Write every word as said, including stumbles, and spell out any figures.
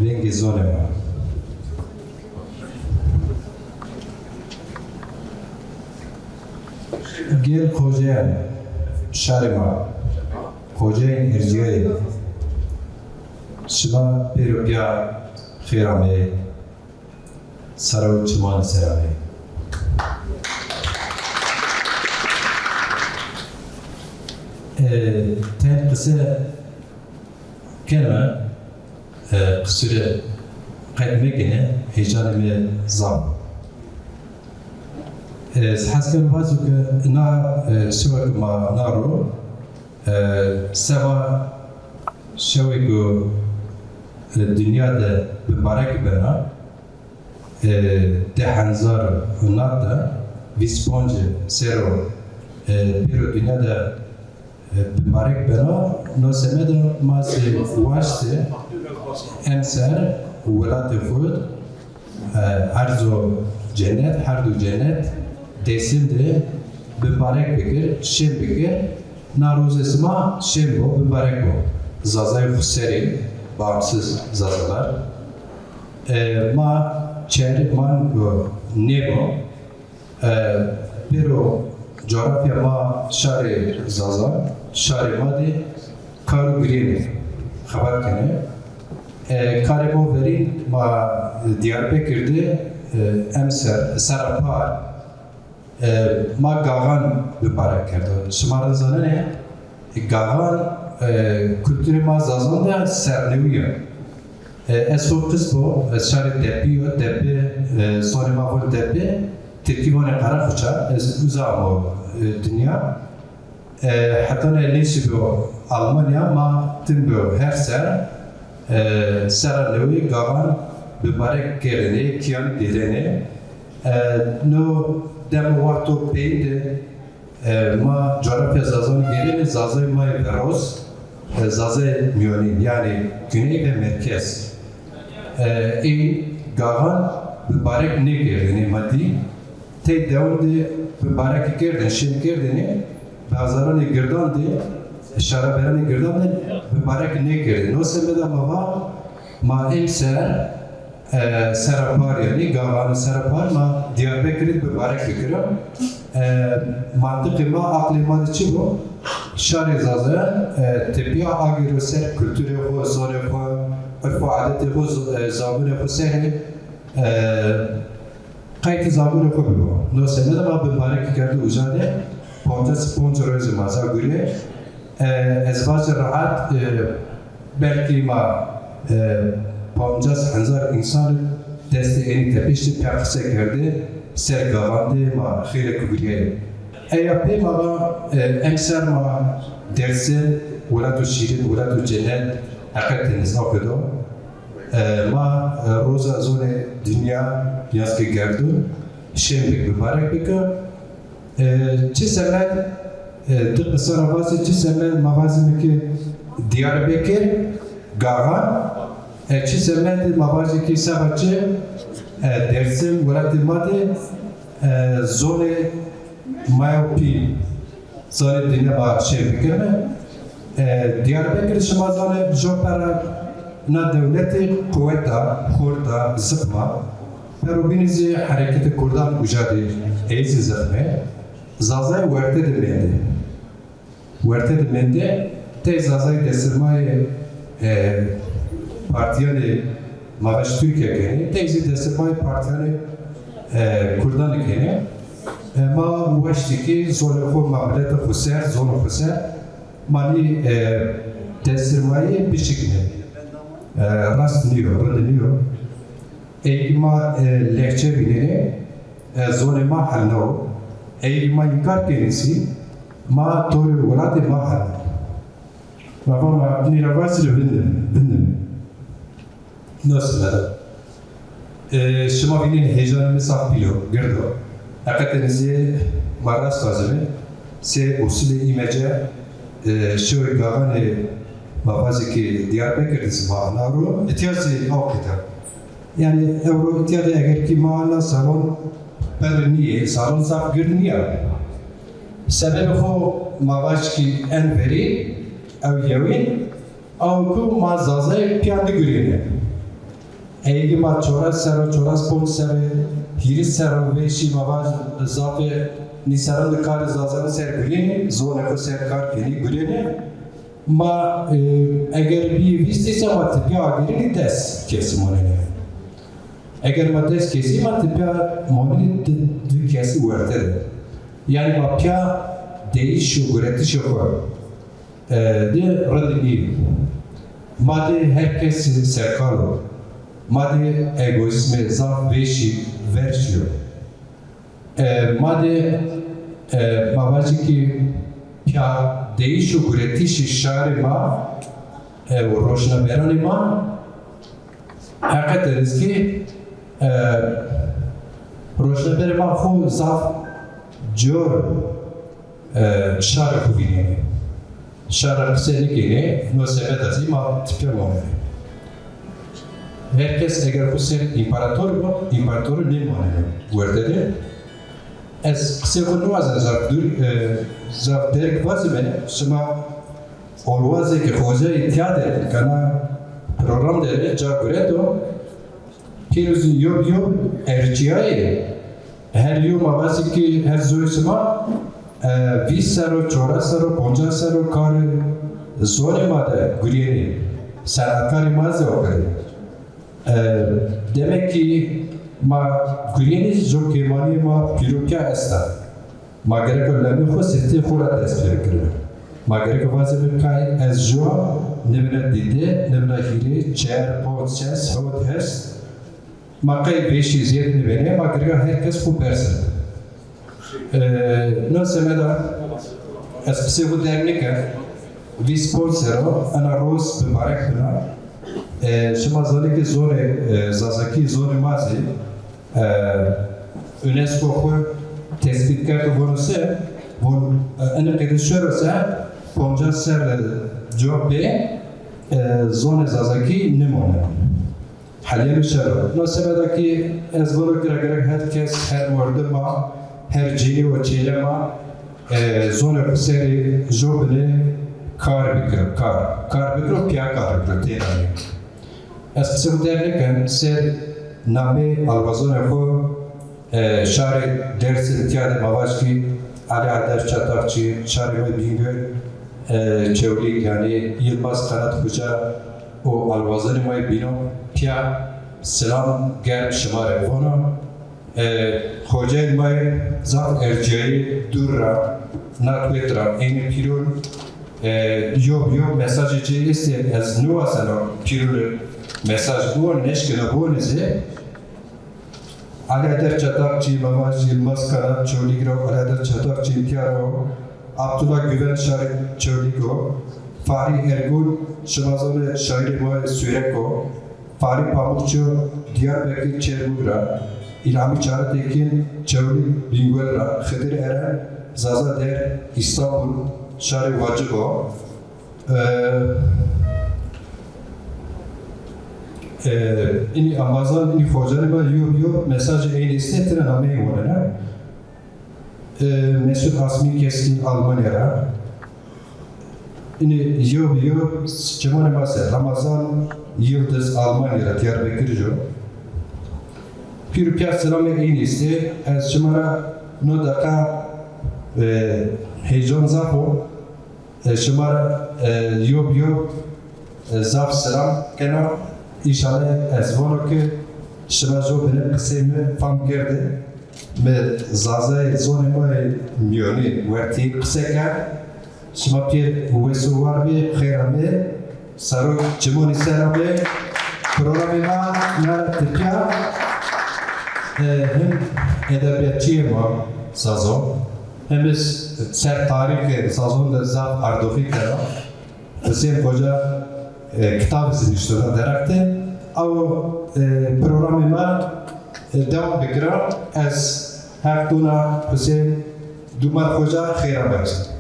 Vengê zonê ma. Gel xoceyan, şarê ma, xoceyên erciyayê, şima pêro pîya xêr ameyê. Sara û çimanê ser ameyê. E, ten qise kena, e, qisûre qet mekene, heyecanê mi zaf. E, ez hes keno vazo ke na, e, şewe ke ma na ro, e, seba şewê ku, e, dinya de bimbarek bena, e, di hezar û nod de, vîst ponc serro, e, pêro dinya de, e, bimbarek beno. No semede ma zî waştê emser welatê xwu, e, erzo cennet, herdo cennet, Dêrsim de bimbarek bikir, şên bikir. Na rozê sima şên bo, bimbarek bo. Zazayê xwu serê, bağımsız Zazalar. E, ma çer, ma nêbo. E, pêro coğrafya ma şarê Zaza, şarê ma de kar û girênê xebat kenê. E, karê ma verîn ma Diyarbekir de, e, emser, serra par, e, ma gaxan bimbarek kerdo. Şima rind zanenê, gaxan, e, kulturê ma Zazan de sernewî ya. E, ez xo qis bo, ez şarê Depî yo, Depî, e, sonê ma von Depî, tirkî vonê Qaraxuça, ez uza amo, e, dinya. E, hetanê nêşibo Almanya, ma tim bo her ser, e, serra newî gaxan bimbarek kerdêne, kîyan dêrêne. E, no dem û wexto peyîn de, e, ma coğrafya Zazanî gêrêne, Zazayê ma yê veroz, e, Zazayê mîyonîn, yanî güney ve merkez. E, ê gaxan bimbarek nêkerdêne ma dî. Tey dewan de bimbarekî kerdêne, şên kerdêne, bazaranê girdan de, şaraberanê girdan de bimbarek nêkerdêne. No semeda ma va, ma emser, e, serra par, yanî gaxanê serra par ma Diyarbekirî bimbarek bikira. E, mantiqê ma, aqlê ma de çi bo? Şarê Zazayan, e, tepîya agêro ser kulturê xwu, zonê xwu, urf û adetê xwu, z-, e, zagonê xwu serê, e, qeydê zagonê xwu bibo. No semeda ma bimbarekî kerdo uca de, poncas ponc rozê ma za gurê. E, ez vajî rehat, e, belkî ma, e, poncas hezar însan destê enî tepiştî pê qise kerdê, ser gaxan de ma xeylek gurîyayê. Eya pê ma va, e, emser ma Dêrsim, welato şîrin, welato cennet, heqetê nizam kedo. E, ma, e, roza zonê dinya, yaz ke gerdûn, şên bik, bimbarek bike. E, çi semed, e, di qisa ra vazî, çi semed ma vazîme ke Diyarbekir, gaxan, e, çi semed ma vazî ke seba çi, e, Dêrsim, welatê ma de, e, zonê ma yo pî, zonê dinya ma şên bikirme. E, Diyarbekir şima zanê, jo pera na dewletê quwet a, xort a, ziqm a. Pero bînî zî hereketê kurdan uca de ey zî ziqm ê. Zazayê werte de mendê. Werte de mendê, tey Zazayê destsermayê, e, partîyanê ma vaj Tirkîya kenê, tey zî destsermayê partîyanê, e, kurdan kenê. E, ma waştî ke zonê xo, ma miletê xo ser, zonê xo ser, ma nî, e, destsermayî bişiknê. E, rast nîyo, rind nîyo. Ey ke ma, e, lehçe vînenê, e, zonê ma hel nao. Ey ke ma înkar kenê zî, ma torê welatê ma hel nao. Ma va ma nî ra vazî rê vindin, vindin. No semeda. E, şima vînenê heyecanê mi zaf pîl o, gird o. Heqetê zî ma rast vazime. Sey usulê îmece, e, şewê gaxanê ma vazê ke Diyarbekir de zî ma ana ro, îtya zî aw qîte. Yanî ewro îtya de eger kî ma ana salon pere nîyê, salon zaf gird nîya. Sebebê xo Ma vaj kî en verî ew yewîn, ew ku ma Zazayê pîya nigurînê. Ey kî ma çoras serr o, çoras ponc serr o, hîris serr o vêşî ma vaj zafê nî serran de karê Zazanî ser gurînê, zonê xo ser kar kenî, gurînê. Ma, e, eger bîyî vîst îse ma tepîya agêrînî des kesî monenê. Eger ma des kesî ma tepîya monenê di, di kesî werte de. Yanî ma pîya deyîş û guretişê xo, e, de rind nîyê. Ma de her kes serkar o. Ma de egoîzmê zaf vêşî ver şîyo. E, ma de, e, ma vajî kî pîya deyîş û guretişê şarê ma, e, û rojnameranê ma, heqeten zî kî, e, rojnamerê ma xo zaf cor, e, şarê xo vînenê. Şar ra qise nêkenê, no sebeda zî ma tepîya monenê. Her kes eger xo ser împarator bo, împaratorî nêmonenê werte de. Ez qisê xo nêwazena zaf dûr, e, zaf derg vazime, şima olwazê ke xocayî tîya de, kana program de ca gureto, pêro zî yo bi yo ercîyayê. Her yo ma vazî kî her zoyê sima, e, vîst serr o, çoras serr o, poncas serr o karê zonê ma de gurîyenê. Senetkarê ma zî o qede. E, demek kî ma gurîyenê, jo kêmanîyê ma pîro pîya esta. Ma gereka lemê xo sifte xo ra dest pê bikirime. Ma gereka vazime kay ez jo nêbena dide, nêbena hîrê, çer, ponc, ses, hewt, heşt. Ma qey vêşî zêde nêbenê, ma gereka her kes xo berse. E, no semeda ez qisê xo derg nêken, vîst ponc serr o, ena roz bibarek bena. E, şima zanê ke zonê, e, zazakî zonê ma zî, e, UNESCO xo tesbît kerdo, vono se, von, e, enê qede şero se, poncas serr, e, cop bê, e, zonê zazakî nêmonê. Helîyeno şero. No sebeda kî ez vano ke ra gerek her kes, her mordima, her cînî û çêle ma, e, zonê xo serî jo binê kar bikiro, kar. Kar bikiro, pîya kar bikiro, têna nê. Ez qisê xo derg nêken, ser nameyê albazonê xo, e, şarê Dêrsim tîya de ma vaj kî Elî Heyder Çatakçî, şarê ma Bîngöl, e, Çewlîg, yanî Yilmaz Kanat Xoca û albazonê ma yê bîno pîya selam germ şima rê vono. E, xocayê ma yê zaf ercîyayî dûr ra, natwet ra, eynî pîron, e, yo bi yo mesajê ci estê, ez nêwazena pîron rê mesaj biwon, nêşkena biwonê zî. Elî Heyder Çatakçî, ma vaj Yilmaz Kanat Çewlîg ra, Elî Heyder Çatakçî tîya ra o, Abdullah Güven şarê Çewlîg o, Fahri Ergun, şima zonê şaîrê ma yê Sûrek o, Fahri Pamukçu, Diyarbekir Çêrmûg ra, İlhami Çağrıtekin, Çewlîg Bîngol ra, Xidir Eren, Zaza Der, Îstanbul, şarê Wacix o. E, e, înî embazan, înî xocanê ma yo bi yo mesajê eynî estê, tira nameyê wonena. E, Mesut Asmi Keskin Almanya ra. Înî yo bi yo çimanê ma ser, Ramazan Yıldız Almanya ra, Diyarbekirij o. Pîr û pîya selamê eynî estê. Ez çima ra no deqa, e, heyecan zaf o. E, şima ra, e, yo bi yo, e, zaf selam kena. Înşallah ez vano ke şima jo binê qisê mi fam kerdê. Mi zazayê zonê ma yê mîyonî wertî qise kerd. Şima pêr wes û war bê, xeyr amê. Sero çimonî ser amê. Programê ma na ra tepîya, e, him edebîyatçîyê ma Zazon, hem iz ser tarîxê Zazon de zaf ardoxî kena. Husên Xoca, e, kitab zî niştena derheq de. Aw, e, programê ma, e, dewam bikira. Ez heq dona Husên Dumar Xoca xeyr ameyî.